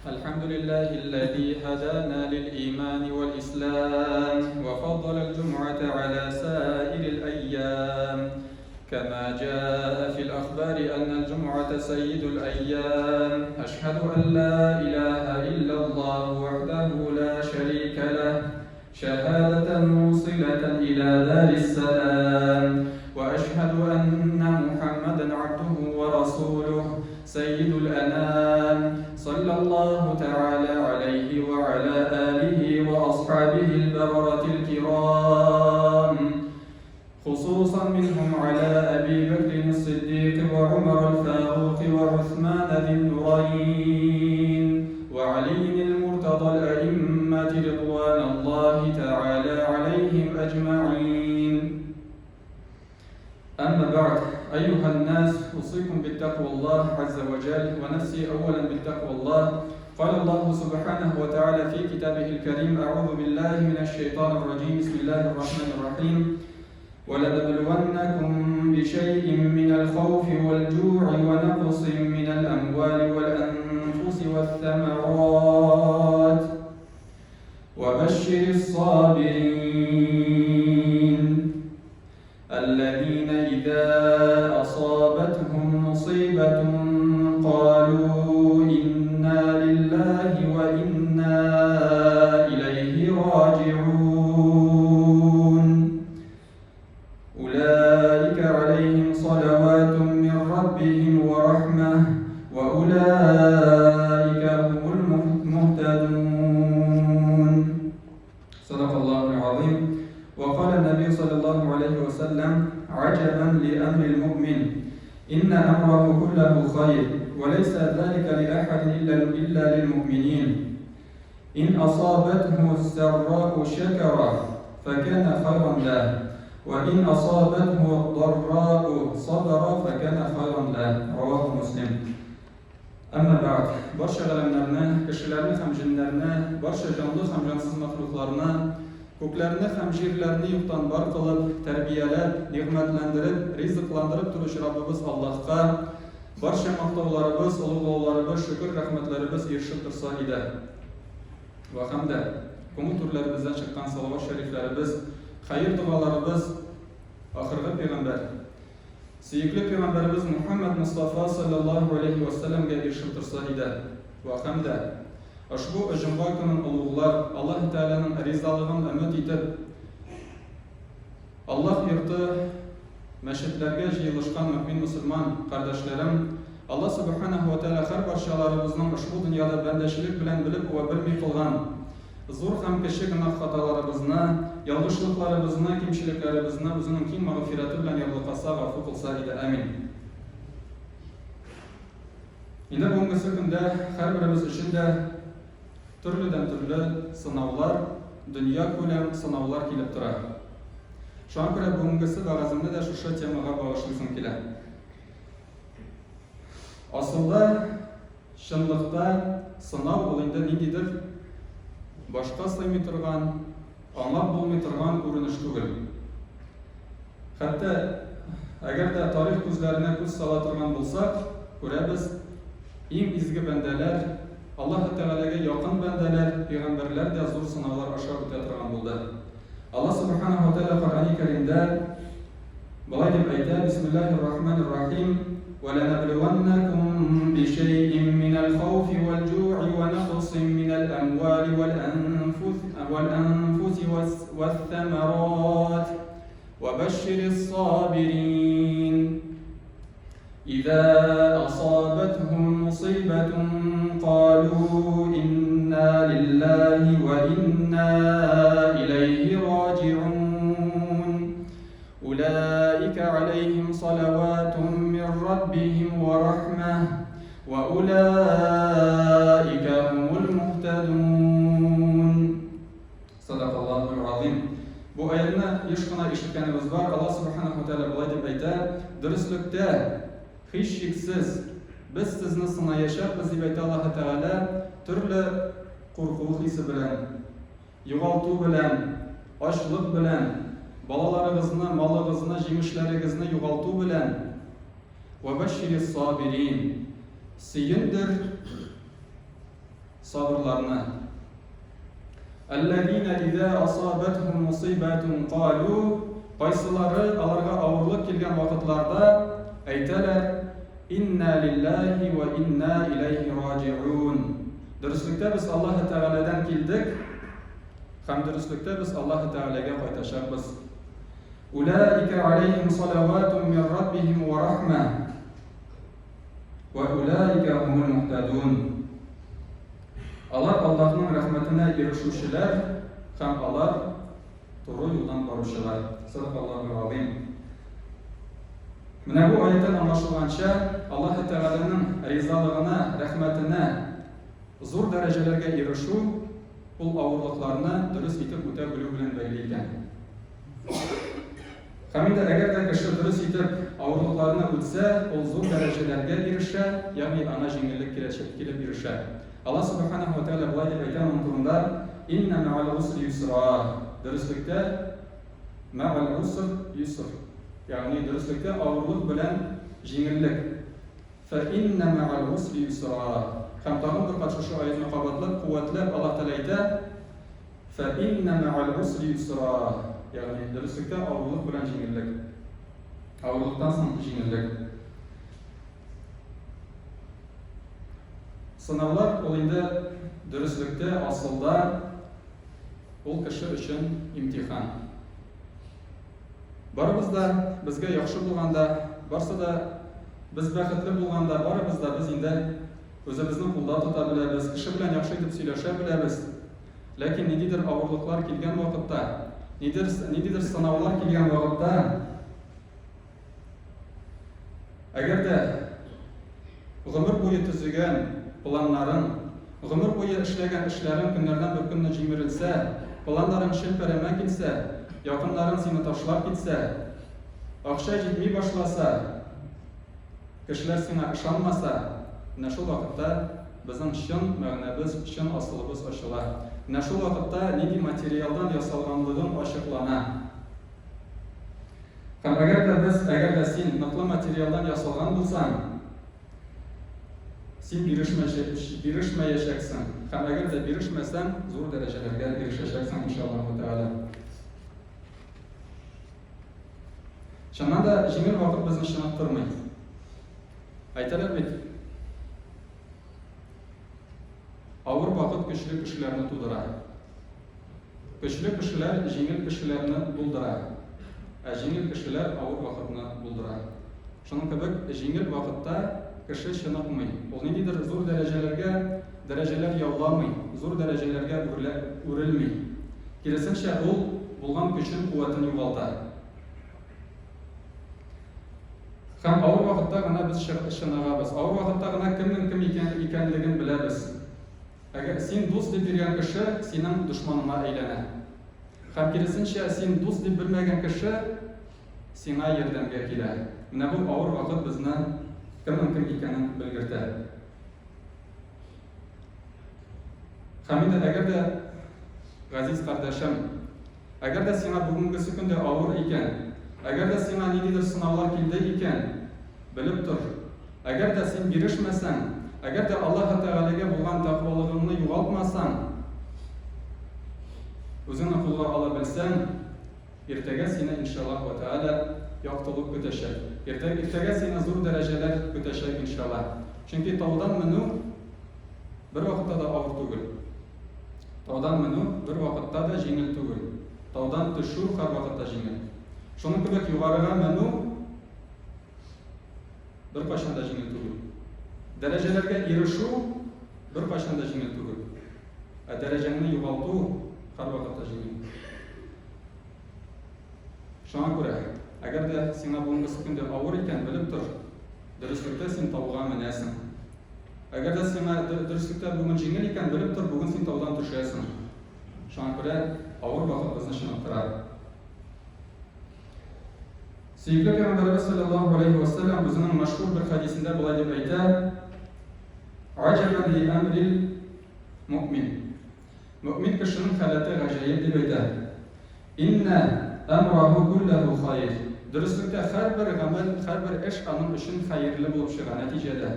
الحمد لله الذي هدانا للإيمان والإسلام وفضل الجمعة على سائر الأيام كما جاء في الأخبار أن الجمعة سيد الأيام أشهد أن لا إله إلا الله وحده لا شريك له شهادة موصلة إلى دار السلام وأشهد أن محمدا عبده ورسوله سيد الأنام صلى الله تعالى عليه وعلى آله وأصحابه البررة الكرام خصوصا منهم على أبي بكر الصديق وعمر الفاروق وعثمان ذي النورين وعلي المرتضى الأئمة رضوان الله تعالى عليهم أجمعين أما بعد أيها الناس أوصيكم بالتقوى الله عز وجل ونفسي أولا بالتقوى الله قال الله سبحانه وتعالى في كتابه الكريم أعوذ بالله من الشيطان الرجيم بسم الله الرحمن الرحيم ولنبلونكم بشيء من الخوف والجوع ونقص من الأموال والأنفس والثمرات وبشر الصابرين الذين إذا أصابتهم مصيبة قالوا إنا لله وإنا إليه راجعون أولئك عليهم صلوات من ربهم ورحمة وأولئك هم المهتدون صدق الله العظيم وقال النبي صلى الله عليه وسلم عجبا لأمر المؤمن إن أمره كله خير وليس ذلك لأحد إلا, إلا للمؤمنين إن أصابته السراء شكر فكان خيرا له وإن أصابته الضراء صبر فكان خيرا له رواه مسلم Әмма бәгъд, барча галәмнәрне, кешеләрне һәм җеннәрне, барча җанлы һәм җансыз мәхлукларны, күкләрне һәм җирләрне юктан бар кылып, тәрбияләп, нигъмәтләндереп, ризыкландырып торучы Раббыбыз Аллаһка барча мактауларыбыз, олуглауларыбыз, шөкер-рәхмәтләребез ирешеп торса иде. Вә һәм дә күңел түрләребездән чыккан салават шәрифләребез, хәер-догаларыбыз ахыргы пәйгамбәр, Сөекле пәйгамбәребез Мухаммәд Мостафа салләллаһу галәйһи вә сәлләмгә ирешеп торса иде. Вә һәм дә, ошбу җомга көнен олуглап, Аллаһ Тәгаләнең ризалыгын өмет итеп, Аллаһ йорты мәчетләргә җыелышкан мөэмин-мөселман кардәшләрем, Аллаһ Сүбхәнәһү вә Тәгалә һәрбарчаларыбызның ошбу дөньяда бәндәчелек белән белеп вә белми кылган Зур һәм кече гөнаһ-хаталарыбызны, ялгышлыкларыбызны, кимчелекләребезне Үзенең киң мәгъфирәте белән ярлыкаса, гафу кылса иде. Амин. Инде бүгенгесе көндә һәрберебез өчен дә төрледән-төрле сынаулар, дөньякүләм сынаулар килеп тора. Шуңа күрә бүгенгесе вәгаземне дә шушы темага багышлыйсым килә. Асылда, Чынлыкта, сынау ул инде ниндидер башка сыймый торган, аңлап булмый торган күренеш түгел. Хәтта, әгәр дә тарих күзләренә күз сала торган булсак, күрәбез, иң изге бәндәләр, Аллаһы Тәгаләгә якын бәндәләр, пәйгамбәрләр дә зур сынаулар аша үтә торган булды. Аллаһ Субханаһу ва Тәгалә Коръәни Кәримдә болай дип әйтә, Бисмиллаһир Рахманир Рахим, Ва ланаблуваннакум бишәйин минәл хауфи вәл җуи ва накъсин минәл әмвали вәл әнфус вәл әнфуси вәс-сәмәрат ва бәшширис сабирин. إذا أصابتهم مصيبة قالوا إنا لله وإنا إليه راجعون أولئك عليهم صلوات من ربهم ورحمة وأولئك هم المهتدون Садакаллаһул азим. Бу аятьне еш кына ишеткәнебез бар. Аллаһ Субханаһу ва Тәгалә болай дип әйтә, Дөреслектә, һичшиксез, без сезне сынаячакбыз, дип әйтә Аллаһы Тәгалә, төрле курку хисе белән, югалту белән, ачлык белән, балаларыгызны, малыгызны, җимешләрегезне югалту белән. Вә бәшширис сабирин. Сөендер. сабырларны. Әлләзина иза асабатхум мусибатун калу, кайсылары аларга авырлык килгән вакытларда әйтәләр, Инна лиллаһи ва инна иләйһи раҗиун. Дөреслектә без Аллаһы Тәгаләдән килдек һәм дөреслектә без Аллаһы Тәгаләгә кайтачакбыз. Улаика алейхим салаватун мин раббихим ва рахма. Ва улаика хумул мухтадун. Алар Аллаһның рәхмәтенә ирешүчеләр һәм алар туры юлдан баручылар. Садакаллаһу азим. Менә бу аяттан аңлашылганча, Аллаһ Тәгаләнең ризалыгына, рәхмәтенә зур дәрәҗәләргә ирешү ул авырлыкларны дөрес итеп үтә белү белән бәйле икән. Һәм инде әгәр дә кеше дөрес итеп авырлыкларны үтсә, ул зур дәрәҗәләргә ирешә, ягъни аңа җиңеллек киләчәк, килеп ирешә. Аллаһ Сүбхәнәһү вә Тәгалә болай дип әйтә моның турында, Иннә мәгәл усри юсра. Дөреслектә, мәгәл уср юср. Ягъни дөреслектә авырлык белән җиңеллек. Фә иннә мәгәл усри юсра. Һәм тагын бер кат шушы аятьне кабатлап, куәтләп Аллаһ Тәгалә әйтә, Фә иннә мәгәл усри юсра, ягъни дөреслектә авырлык белән җиңеллек. Авырлыктан соң җиңеллек. Сынаулар ул инде дөреслектә, асылда ул кеше өчен имтихан. Барыбыз да безгә яхшы булганда, барсы да без бәхетле булганда, барыбыз да без инде үзебезне кулда тота беләбез, кеше белән яхшы итеп сөйләшә беләбез. Ләкин ниндидер авырлыклар килгән вакытта, нидер, ниндидер сынаулар килгән вакытта, әгәр дә гомер буе төзегән планнарың, гомер буе эшләгән эшләрең көннәрдән бер көнне җимерелсә, планнарың челпәрәмә килсә, якыннарың сине ташлап китсә, акча җитми башласа, Кешеләр сиңа ышанмаса, менә шул вакытта безнең чын мәгънәбез, чын асылыбыз ачыла. Менә шул вакытта нинди материалдан ясалганлыгың ачыклана. Һәм әгәр дә без, әгәр дә син ныклы материалдан ясалган булсаң, син бирешмәячәксең. Һәм әгәр дә бирешмәсәң, зур дәрәҗәләргә ирешәчәксең, иншаллаһу тәгалә. Чыннан да, җиңел вакыт безне чыныктырмый. Әйтәләр бит, авыр вакыт көчле кешеләрне тудыра. Көчле кешеләр җиңел кешеләрне булдыра. Ә җиңел кешеләр авыр вакытны булдыра. Шуның кебек җиңел вакытта кеше чыныкмый. Ул ниндидер зур дәрәҗәләргә дәрәҗәләр яуламый, зур дәрәҗәләргә үрлә, үрелми. Киресенчә, ул булган көчен, куәтен югалта. Һәм авыр вакытта гына без чыныгабыз. Авыр вакытта гына кемнең кем икән, икәнлеген беләбез. Әгәр син дус дип йөргән кеше синең дошманыңа әйләнә. Һәм киресенчә, син дус дип белмәгән кеше сиңа ярдәмгә килә. Менә бу авыр вакыт безне кемнең кем икәнен белгертә. Һәм инде әгәр дә, газиз кардәшем, әгәр дә сиңа бүгенгесе көндә авыр икән, әгәр дә сиңа ниндидер сынаулар килде икән, белеп тор, әгәр дә син бирешмәсәң, әгәр дә Аллаһ Тәгаләгә булган тәкъвалыгыңны югалтмасаң, үзеңне кулга ала белсәң, Иртәгә сине, иншаллаһ вә тәгалә, яктылык көтәчәк. Иртә, иртәгә сине зур дәрәҗәләр көтәчәк, иншаллаһ. Чөнки таудан менү бер вакытта да авыр түгел. Таудан менү бер вакытта да җиңел түгел. Таудан төшү һәрвакытта җиңел. Шуның кебек югарыга менү беркайчан да җиңел түгел. Дәрәҗәләргә ирешү беркайчан да җиңел түгел. Ә дәрәҗәңне югалту һәрвакытта җиңел. Шуңа күрә, әгәр дә сиңа бүгенгесе көндә авыр икән, белеп тор, дөреслектә син тауга менәсең. Әгәр дә сиңа дөреслектә бүген җиңел икән, белеп тор, бүген син таудан төшәсең. Шуңа күрә авыр вакыт безне чыныктыра. Сөекле пәйгамбәребез саллаллаһу алейхи ва саллям үзенең мәшһүр бер хәдисендә болай дип әйтә: Аҗабан ли әмрил муъмин. Мөэмин кешенең халәте гаҗәеп дип әйтә. Иннә әмраһу күлләһу хаир. Дөреслектә һәрбер гамәл, һәрбер эш аның өчен хәерле булып чыга, нәтиҗәдә.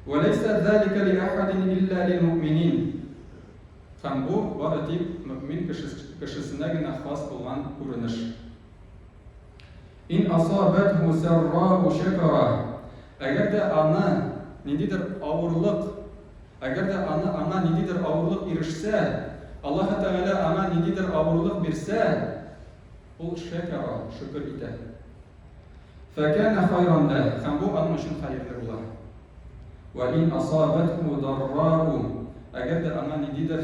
Вә ләйсә залика ли ахадин илля лил муъминин. Һәм бу бары тик мөэмин кешесенә генә хас булган күренеш. Ин асабәтһу сәррау шәкара. Әгәр дә аны ниндидер авырлык, әгәр дә аны аңа ниндидер авырлык ирешсә, Аллаһы Тәгалә аңа ниндидер авырлык бирсә, ул шәкара, шөкер итә. Фәкәнә хайран ләһ, һәм бу аның өчен хәерле була. Вә ин асабәтһу даррау, әгәр дә аңа ниндидер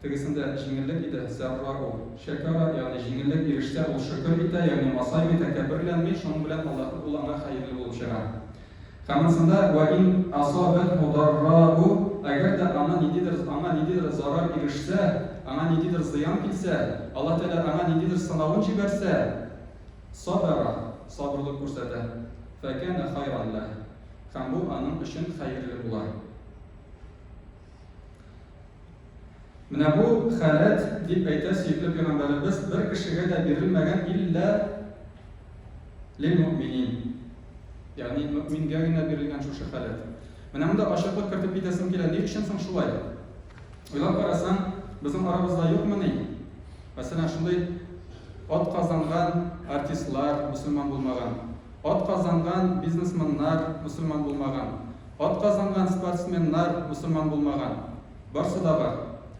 тегесендә җиңеллек иде, сәррау, шәкара, ягъни җиңеллек ирешсә, ул шөкер итә, ягъни масаймый, тәкәбберләнми, шуның белән Аллаһ ул аңа хәерле булып чыга. Һәм монысында вә ин асабәтһу даррау, әгәр дә аны ниндидер, аңа ниндидер зарар ирешсә, аңа ниндидер зыян килсә, Аллаһ Тәгалә аңа ниндидер сынавын җибәрсә, сабара, сабырлык күрсәтә, фәкәнә хайран ләһ, һәм бу аның өчен хәерле була. Менә бу халәт, дип әйтә сөекле пәйгамбәребез, бер кешегә дә бирелмәгән илля лил мөминин. Ягъни мөмингә генә бирелгән шушы халәт. Менә монда ачыклык кертеп китәсем килә. Ни өчен соң шулай? Уйлап карасаң, безнең арабызда юкмыни? Мәсәлән, шундый ат казанган артистлар мөселман булмаган, ат казанган бизнесменнар мөселман булмаган, Атказанган спортсменнар мөселман булмаган. Барсы да бар.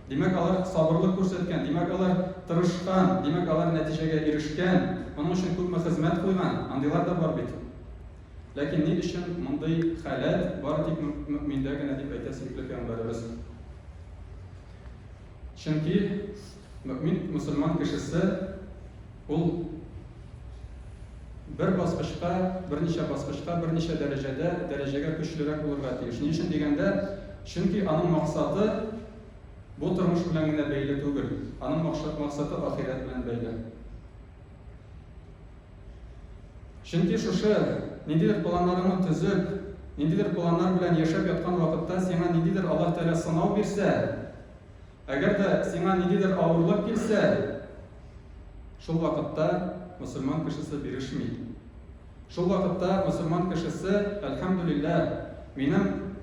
Димәк, алар сабырлык күрсәткән, димәк, алар тырышкан, димәк, алар нәтиҗәгә ирешкән, моның өчен күпме хезмәт куйган, андыйлар да бар бит. Ләкин ни өчен мондый халәт бары тик мөэминдә генә дип әйтә сөекле пәйгамбәребез? Чөнки мөэмин мөселман кешесе Ул бер баскычка, берничә баскычка, берничә дәрәҗәдә, дәрәҗәгә көчлерәк булырга тиеш. Ни өчен дигәндә, чөнки аның максаты бу тормыш белән генә бәйле түгел. Аның максаты ахирәт белән бәйле. Чөнки шушы ниндидер планнарыңны төзеп, ниндидер планнар белән яшәп яткан вакытта сиңа ниндидер Аллаһ Тәгалә сынау бирсә, әгәр дә сиңа ниндидер авырлык килсә, Шул вакытта мөселман кешесе бирешми. Шул вакытта мөселман кешесе, Әлхәмдүлилләһ, минем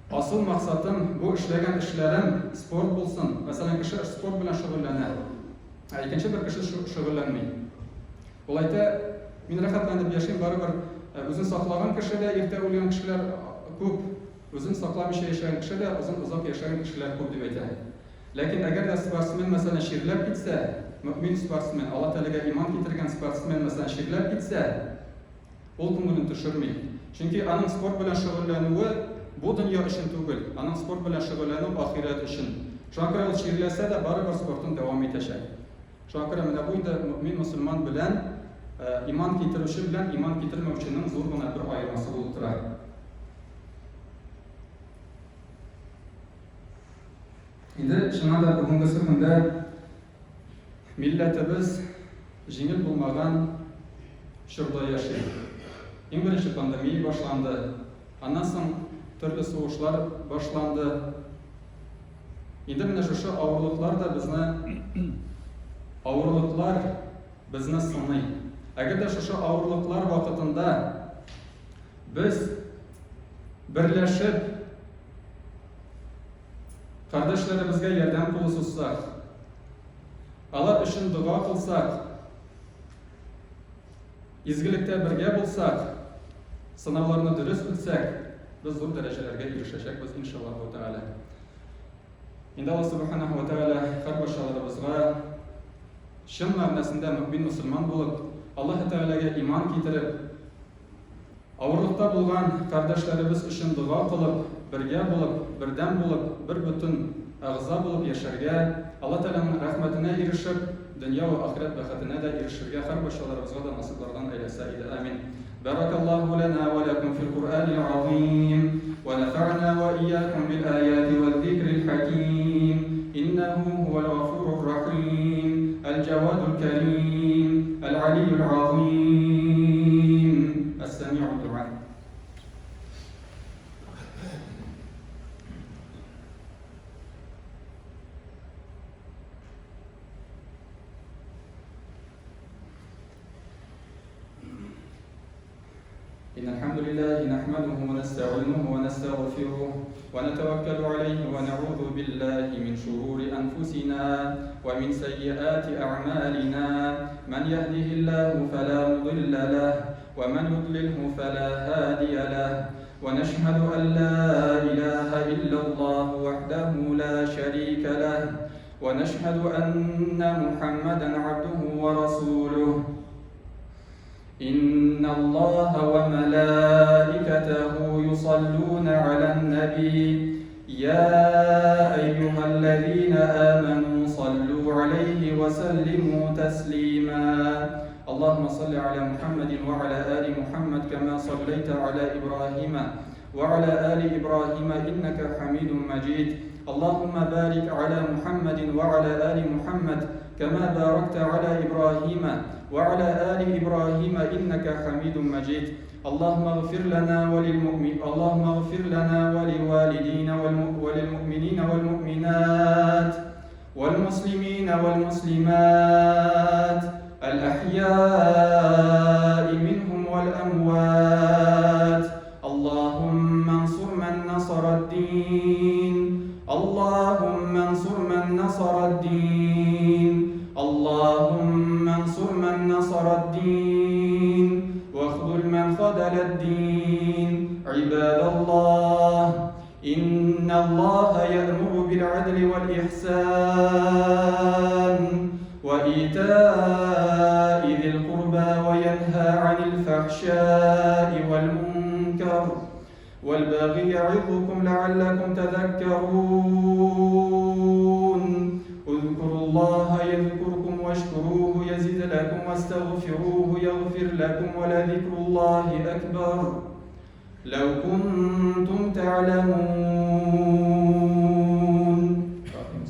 асыл максатым, бу эшләгән эшләрем спорт булсын. Мәсәлән, кеше спорт белән шөгыльләнә, ә икенче бер кеше шөгыльләнми. Ул әйтә, мин рәхәтләнеп яшим, барыбер үзен саклаган кеше дә иртә үлгән кешеләр күп, үзен сакламыйча яшәгән кеше дә озын озак яшәгән кешеләр күп дип әйтә. Ләкин әгәр дә спортсмен, мәсәлән, чирләп китсә, мөэмин спортсмен, Аллаһ Тәгаләгә иман китергән спортсмен, мәсәлән, чирләп китсә, ул күңелен төшерми. Чөнки аның спорт белән шөгыльләнүе бу дөнья өчен түгел, аның спорт белән шөгыльләнү ахирәт өчен. Шуңа күрә ул чирләсә дә, барыбер спортын дәвам итәчәк. Шуңа күрә менә бу инде мөэмин мөселман белән иман китерүче белән иман китермәүченең зур гына бер аермасы булып тора. Инде чыннан да бүгенгесе көндә милләтебез җиңел булмаган чорда яши. Иң беренче пандемия башланды, аннан соң төрле сугышлар башланды. Инде менә шушы авырлыклар да безне авырлыклар безне сыный. Әгәр дә шушы авырлыклар вакытында без берләшеп Кардәшләребезгә ярдәм кулы сузсак, алар өчен дога кылсак, изгелектә бергә булсак, сынауларны дөрес үтсәк, без зур дәрәҗәләргә ирешәчәкбез, иншаллаһу тәгалә. Инде Аллаһ субханаху ва тәгалә һәрбарчаларыбызга чын мәгънәсендә мөмин мөселман булып, Аллаһ Тәгаләгә иман китереп, Авырлыкта булган кардәшләребез өчен дога кылып, бергә булып, бердәм булып, бербөтен әгъза булып яшәргә, Алла Тәгаләнең рәхмәтенә ирешеп, дөнья вә ахирәт бәхетенә дә ирешергә һәрбарчаларыбызга да насыйплардан әйләсә иде. Амин. Бәрәкаллаһу ләнә вә ләкүм фил Куръәнил азыйм, вә нәфәгънә вә иякүм бил аяти вә зикрил хәким, иннәһү һүәл гафурур рәхим, әл-җәвадул кәрим, әл-алийюл азыйм, әс-сәми'уд дуа. إن الحمد لله نحمده ونستعينه ونستغفره ونتوكل عليه ونعوذ بالله من شرور أنفسنا ومن سيئات أعمالنا. من يهده الله فلا مضل له ومن يضلله فلا هادي له. ونشهد أن لا إله إلا الله وحده لا شريك له، ونشهد أن محمدا عبده ورسوله. إن الله وملائكته يصلون على النبي يا أيها الذين آمنوا صلوا عليه وسلموا تسليما. اللهم صل على محمد وعلى آل محمد كما صليت على إبراهيم وعلى آل إبراهيم إنك حميد مجيد. اللهم بارك على محمد وعلى آل محمد كما باركت على إبراهيم وعلى آل إبراهيم إنك حميد مجيد. اللهم اغفر لنا اللهم اغفر لنا ولوالدينا وللمؤمنين والمؤمنات والمسلمين والمسلمات الأحياء منهم والأموات. اللهم انصر من نصر الدين، اللهم انصر من نصر الدين، اللهم انصر من نصر الدين واخذل من خذل الدين. عباد الله، إن الله يأمر بالعدل والإحسان وإيتاء ذي القربى وينهى عن الفحشاء والمنكر والبغي يعظكم لعلكم تذكرون. اذكروا الله يذكركم واشكروه يزد لكم واستغفروه يغفر لكم ولذكر الله أكبر. لو كنتم تعلمون.